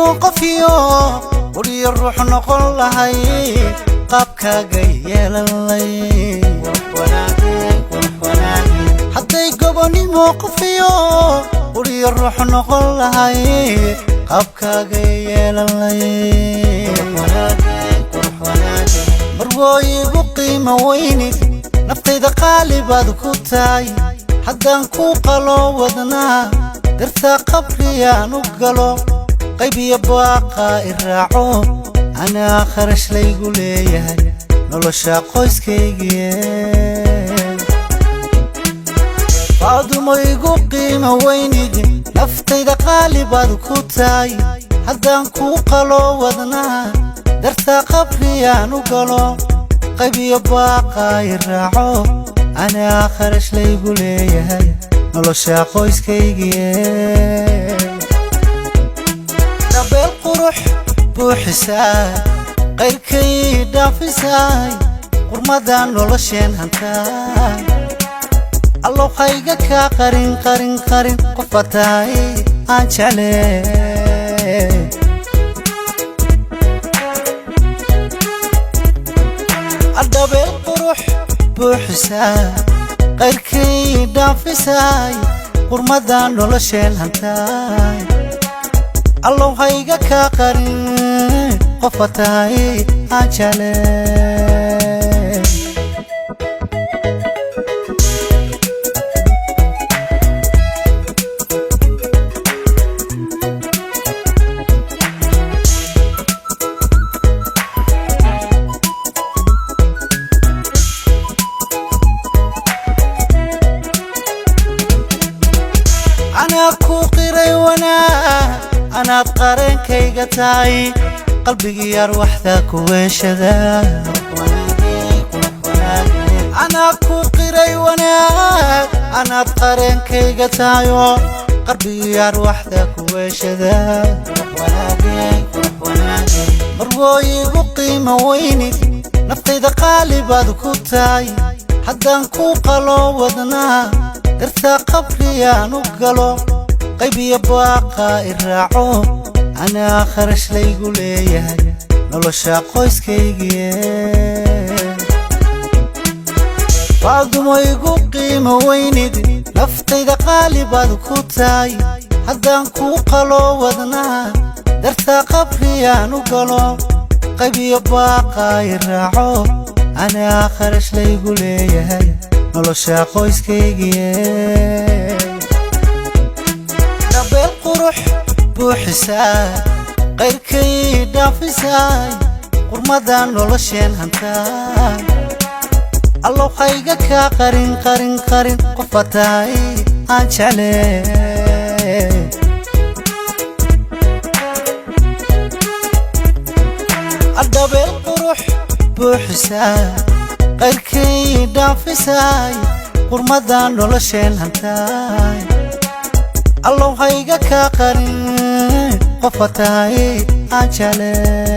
Qofiyo quriyo ruux noqon lahay, qaabkaaga yeelanlay. Hadday gobonimo qofiyo quriyo ruux noqon lahay, qaabkaaga yeelanlay. Marwooyigu qiimo weynid, naftayda qaali baad ku tahay. Haddaan kuu qalo wadnaa, dartaa qabriyaan u galo, qaybiyo baaqa i raaco, anaa kharash laygu leeyahay nolosha qoyskaygiye. Faadumo igu qiimo weynid, naftayda qaali baad ku tahay. Haddaan kuu qalo wadnaa, dartaa qabriyaan u galo, qaybiyo baaqa i raaco, anaa kharash laygu leeyahay nolosha qoyskaygiye. Dhabeel qurux buuxisaay, qayrkay dhaafisaay, qurmada nolosheen hantaay. Allow hayga kaa qarin qarin qarin, qofa tahay aan jeclee. Adhabeel qurux buuxisaay, qayrkay dhaafisaay, qurmada nolosheen hantaay. Allow hayga kaa qarin, qofa tahay aan jeclee. Anaa kuu qiray wanaag, anaad qareenkayga tahay, qalbigii arwaxda ku weeshada. Anaa kuu qiray wanaag, anaad qareenkayga tahayo, qalbigii arwaxda ku weeshada. Marwooyigu qiimo weynid, naftayda qaali baad ku tahay. Haddaan kuu qalo wadnaa, dartaa qabriyaan u galo, qaybiyo baaqa i raaco, anaa kharash laygu leeyahay nolosha qoyskaygiye. Faadumo igu qiimo weynid, naftayda qaali baad ku tahay. Haddaan kuu qalo wadnaa, dartaa qabriyaan u galo, qaybiyo baaqa i raaco, anaa kharash laygu leeyahay nolosha qoyskaygiye. Dhabeel qurux buuxisaay, qayrkay dhaafisaay, qurmada nolosheen hantaay. Allow hayga kaa qarin qarin qarin, qofa tahay aan jeclee. Adhabeel qurux buuxisaay, qayrkay dhaafisaay, qurmada nolosheen hantaay. Allow hayga kaa qarin, qofa tahay aan jeclee.